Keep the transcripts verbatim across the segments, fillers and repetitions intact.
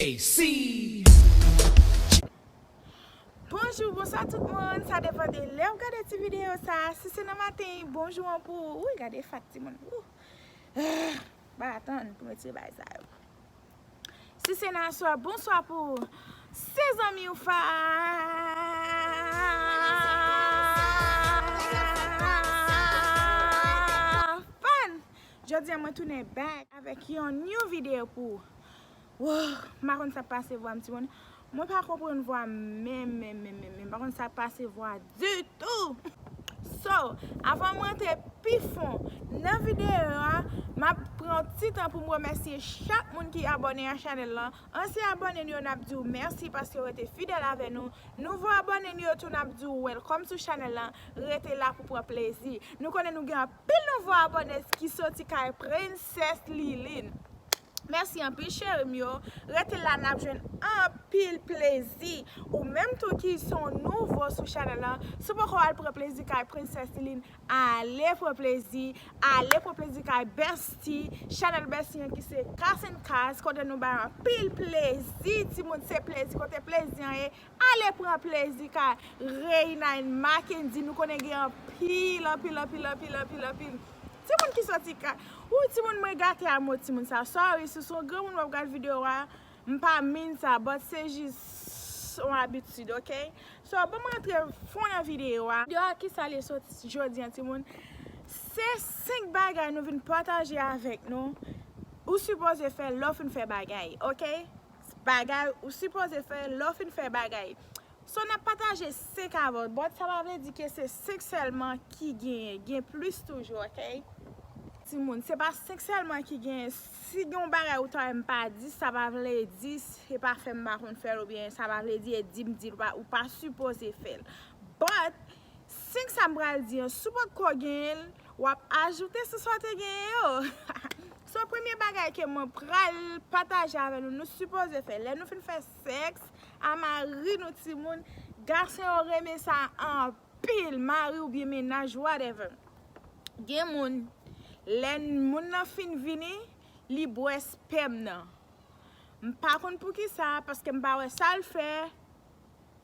A C. Bonjou, bonswa tout moun. Sa depann de lè w gade ti videyo sa. Si se nan maten, bonjou an pou ou. Wi, gade fat timoun. Ou. Ah, pa atann pou m retire bagay sa yo. Si se nan aswè, bonswa pou ou. Se zanmi w Fa. Fan. Jodi a mwen tounen back avèk yon new video pou ou. Wow, m pa konn sa k pase vwa m timoun. Mwen pa konprann vwa m menm, menm, menm, menm, menm. M pa konn sa k pase vwa ditou. So, avan mwen antre pi fon nan videyo a, m ap pran ti tan pou m remèsye chak moun ki abòne a chanèl lan. Ansyen abòne nou yo, n ap di w mèsi paske w rete fidèl avè nou. Nouvo abòne nou yo tou, n ap di w welcome sou chanèl lan. Rete la pou pran plezi. Nou konnen nou gen anpil nouvo abòne ki soti kay Princess Liline. Mèsi anpil cheri m yo. Rete la, n ap jwenn anpil plezi. Ou menm tou ki se yon nouvo sou chanèl lan, si w poko al pran plezi kay Princess Liline, ale pran plezi. Ale pran plezi kay Bestie, chanèl Bestie an ki se Kas and Kas, kote nou bay anpil plezi. Timoun, se plezi, kote plezi an ye. Ale pran plezi kay Reina and Mackendy. Nou konnen gen anpil, anpil, anpil, anpil, anpil, anpil timoun ki soti kay. Wi, timoun, mwen gate a mo timoun sa. Sorry, si w se yon granmoun w ap gade videyo a, m pa mean sa, but se jis yon abitid, ok? So, ban m rantre fon nan videyo a. Videyo a, kisa li ye soti jodi a, timoun? Se senk bagay nou vin pataje avèk nou. Ou sipoze fè lè w fin fè bagay, ok? Bagay ou sipoze fè lè w fin fè bagay. So, n ap pataje senk avè w, but sa pa vle di ke se senk sèlman ki genyen, gen plis toujou, ok? Timoun, se pa senk sèlman ki genyen. Si gen yon bagay ou ta wè m pa di, sa pa vle di se pa fè m pa konn fè l, oubyen sa pa vle di e di m di l pa, ou pa sipoze fè l. But, senk sa m pral di an, si w potko genyen l, w ap ajoute sou sa w te genyen yo. So, premye bagay ke mwen pral pataje avè nou, nou sipoze fè lè nou fin fè sèks a mari nou timoun, gason yo renmen sa anpil, mari oubyen mennaj, whatever. Gen moun, lè moun nan fin vini, li bwè spèm nan. M pa konn poukisa, paske m pa wè sa l fè.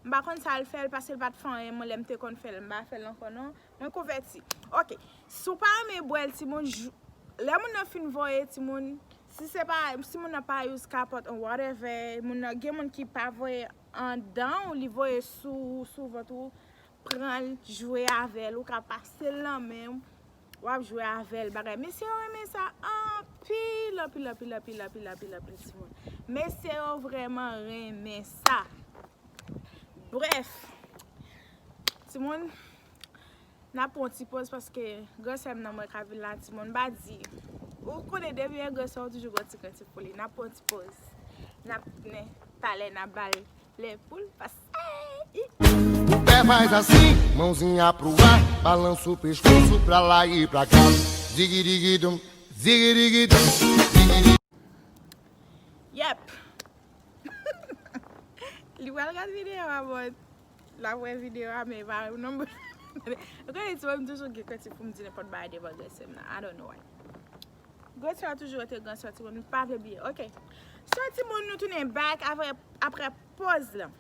M pa konn sa l fè l, paske l pa t fè anyen, mwen, lè m te konn fè l, m pa fè l ankò non. Mwen konvèti. Ok. Si w pa renmen bwè l, timoun, jou-, lè moun nan fin voye, timoun, si se pa, si moun nan pa use kapòt an whatever, moun nan, gen moun ki pa voye andan w, li voye sou, sou vant ou, pran l, jwe avè l, ou ka pase l nan men w, w ap jwe avè l, bagay. Mesye yo renmen sa anpil, anpil, anpil, timoun. Mesye yo vrèman renmen sa. Brèf, timoun, n ap pran yon ti poz paske gran sè m nan mwen ka vin la, timoun, m pa di. Ou konnen depi yon gran sè, ou toujou gen yon ti krentif pou li. N ap pran yon ti poz. N ap tounen talè, n ap ba l lè pou l pase. Ou pè faz assim, mãozinha pro ar, balança o pescoço pra lá e pra cá. Digi digi dum, digi digi dum, digi digi. Yep. Li pral gad videyo a, but l ap wè videyo a, men pa non. Ou konnen ti mwen, m toujou gen krentif pou m di nenpòt bagay devan gran sè m nan. I don't know why. Gran sè a toujou rete gran sè, timoun, m pa vle bliye. Ok. So, timoun, nou tounen back apre, apre pòz lan.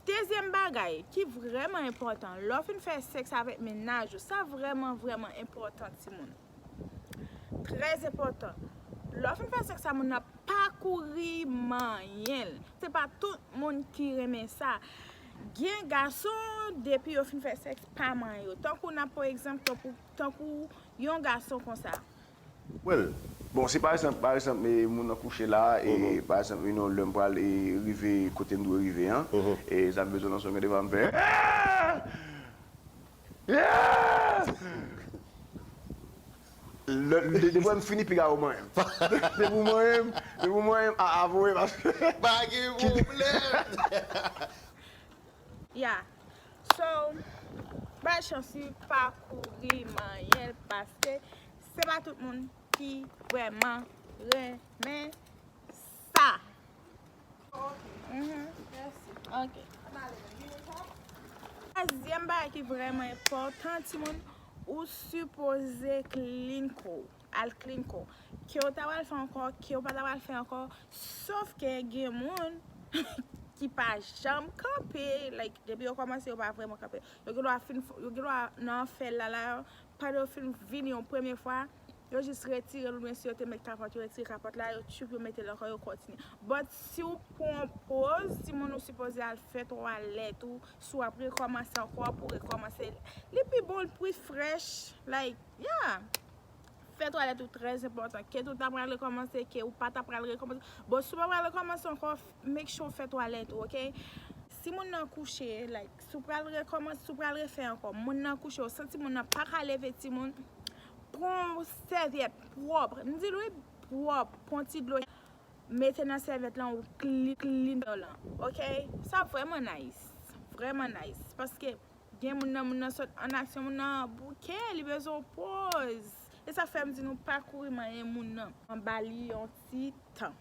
Dezyèm bagay ki vrèman enpòtan, lè w fin fè sèks avèk mennaj ou, sa vrèman, vrèman enpòtan, timoun. Trè enpòtan. Lè w fin fè sèks a moun nan, pa kouri manyen l. Se pa tout moun ki renmen sa. Gen gason, depi yo fin fè sèks, pa manyen yo. Tankou n ap pran egzanp, tankou, tankou yon gason konsa. Well, bon, si pa egzanp, pa egzp, e, moun nan kouche la, e, pa egzp, you know, lè m pral, e, rive kote m dwe rive an, e, sa m bezwen nan son gade pa m fè. Ah! Ah! Lè, de, de, depi m fini piga ou manyen m. Depi ou manyen m, depi ou manyen m, a, a voye, paske pa gen pwoblèm. Yeah. So, bay chans li, pa kouri manyen l, paske se pa tout moun ki vrèman renmen sa. Mhm. Ok. Twazyèm bagay ki vrèman enpòtan, timoun, ou sipoze clean kò w. Al clean kò w. Ke w ta pral fè ankò, ke w pa ta pral fè ankò. Sof ke gen moun ki pa janm kanpe, like, depi yo kòmanse, yo pa vrèman kanpe. Yo gen dwa fin, yo gen dwa nan anfè la la, pandan yo fin vini yon premye fwa, yo jis retire l, oubyen si yo te met kapòt, yo retire kapòt la, yo tchup, yo mete l ankò, yo kontinye. But si w pran pòz, timoun, ou sipoze al fè twalèt ou, si w ap rekòmanse ankò, pou w rekòmanse, li pi bon, l pi fresh, like, yeah. Fè twalèt ou trè enpòtan. Ke ou ta pral rekòmanse, ke ou pa ta pral rekòmanse. Bon, si w pa pral rekòmanse ankò, make sure w fè twalèt ou, ok? Si moun nan kouche, like, si w pral rekòmanse, si w pral refè ankò, moun nan kouche, ou santi moun nan pa ka leve, timoun, pran yon sèvyèt pwòp. M di l wi, pwòp, pran ti dlo, mete nan sèvyèt lan, ou clean, clean lan, ok? Sa vrèman nice. Vrèman nice. Paske gen moun nan, moun nan sot an aksyon, moun nan bouke, li bezwen yon pòz. E sa fè m di nou pa kouri manyen moun nan. Anba li yon ti tan.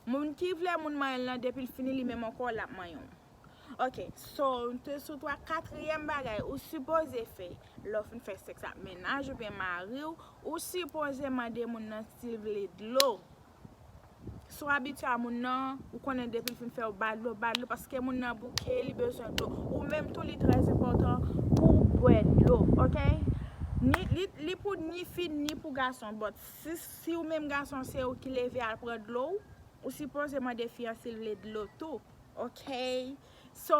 Moun ki vle moun manyen l lan, depi l fini li menm ankò, l ap manyen w. Ok, so, nou te sou twa, katriyèm bagay ou sipoze fè lè w fin fè sèks ak mennaj oubyen mari w, ou sipoze mande moun nan si l vle dlo. Si w abitye a moun nan, ou konnen depi l fin fè w ba dlo, ba dlo, paske moun nan bouke, li bezwen dlo. Ou menm tou, li trè enpòtan pou w bwè dlo, ok? Ni, li, li pou ni fi, ni pou gason, but si, si ou menm gason, se ou ki leve al pran dlo w, ou sipoze mande fi an si l vle dlo tou, ok? So,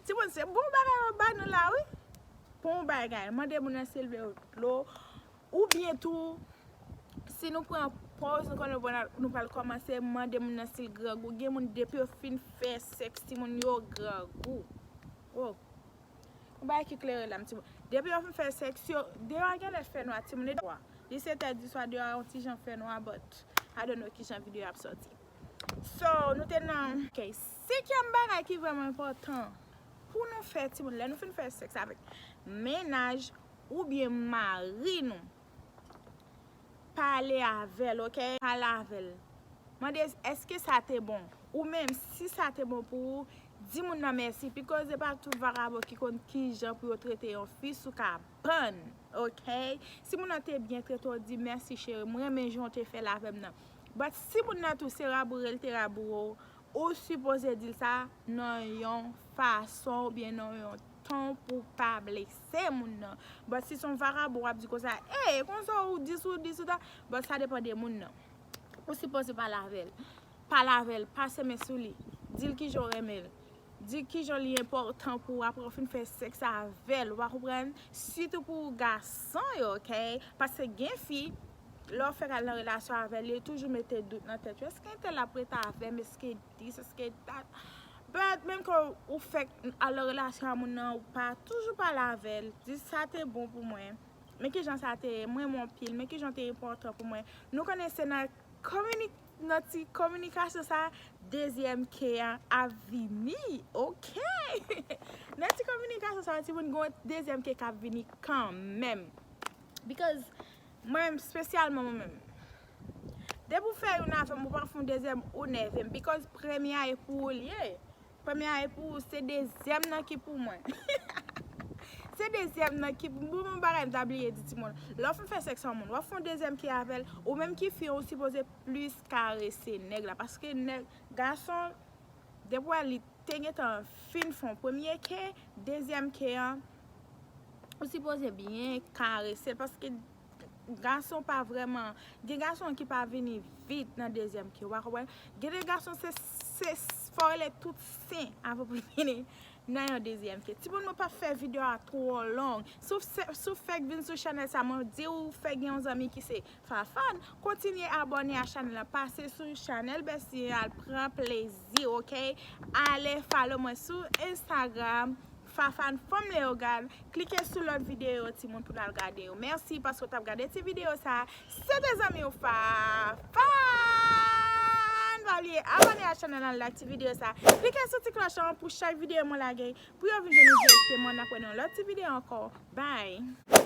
timoun, se bon bagay yo ba nou la, wi. Bon bagay, mande moun nan si l vle dlo, oubyen tou, si nou pran pòz, nou konnen nou pral, nou pral kòmanse, mande moun nan si l grangou. Gen moun depi yo fin fè sèks, timoun, yo grangou. Oh. Yon bagay ki klere la, m timoun. Depi yo fin fè sèks, yo, deyò a genlè fè nwa, timoun, e deyò a. Li sèt è diswa, deyò a yon ti jan fè nwa, but I don't know ki jan videyo ap sòti. So, nou te nan, ok, senkyèm bagay ki vrèman enpòtan pou nou fè, timoun, lè nou fin fè sèks avèk mennaj oubyen mari nou, pale avè l, ok? Pale avè l. Mande, èske sa te bon? Ou menm, si sa te bon pou ou, di moun nan mèsi. Because se pa tout vakabon ki konn kijan pou yo trete yon fi sou kabann, ok? Si moun nan te byen trete w, di, mèsi cheri, m renmen jan w te fè l avè m nan. But si moun nan tou se raboure l te raboure w, ou sipoze di l sa nan yon fason oubyen nan yon ton pou w pa blese moun nan. But si se yon vakabon w ap di konsa, ey, konsa ou dis ou dis ou ta, but sa depann de moun nan. Ou sipoze pale avè l. Pale avè l, pase men sou li. Di l kijan w renmen l. Di kijan li enpòtan pou ou apre w fin fè sèks avè l, ou pa konprann? Sitou pou gason yo, ok? Paske gen fi, lè w fèk al nan relasyon avè l, li toujou mete dout nan tèt yo. Èske entèl ap ret avè m? Èske dis, èske dat? But menm ke ou fèk al nan relasyon a moun nan, ou pa toujou pale avè l, di sa te bon pou mwen. Men kijan sa te ye, m renmen w anpil, men kijan w te enpòtan pou mwen. Nou konnen se nan komini-, nan ti kominikasyon sa, dezyèm ke a ap vini, ok? Nan ti kominikasyon sa, timoun, gen yon dezyèm ke k ap vini kanmenm. Because mwen menm, espesyalman mwen menm, depi w fè youn avè m, ou pa fè yon dezyèm, ou nève m. Because premye a e pou ou l ye. Premye a e pou ou, se dezyèm nan ki pou mwen. Se dezyèm nan ki pou mwen. Bon, bon, bagay m ta bliye di timoun. Lè w fin fè sèks a yon moun, w ap fè yon dezyèm ke avè l, ou menm ki fi, ou sipoze plis karese nèg la. Paske nèg, gason, depi w wè li te gentan fin fè yon premye ke, dezyèm ke an, ou sipoze byen karese l. Paske gason pa vrèman, gen gason ki pa vini vit nan dezyèm ke, w pa konprann? Gen de gason se, se, fò w rele tout sen avan pou l vini nan yon dezyèm ke. Timoun, mwen p ap fè videyo a twò long. Si w se, si w fèk vin sou chanèl sa, mwen di w fèk gen yon zanmi ki se Fafane, kontinye abòne a chanèl la. Pase sou chanèl Bestie an, al pran plezi, ok? Ale follow mwen sou Instagram, Fafane Fanm Leyogàn. Klike sou lòt videyo, timoun, pou n al gade yo. Mèsi paske w t ap gade ti videyo sa. Se te zanmi w Fafane. Pa bliye abòne a chanèl la, like ti videyo sa. Klike sou ti klòch lan pou chak videyo mwen lage, pou yo vin jwenn nou dirèkteman. N ap wè nan lòt ti videyo ankò. Bye.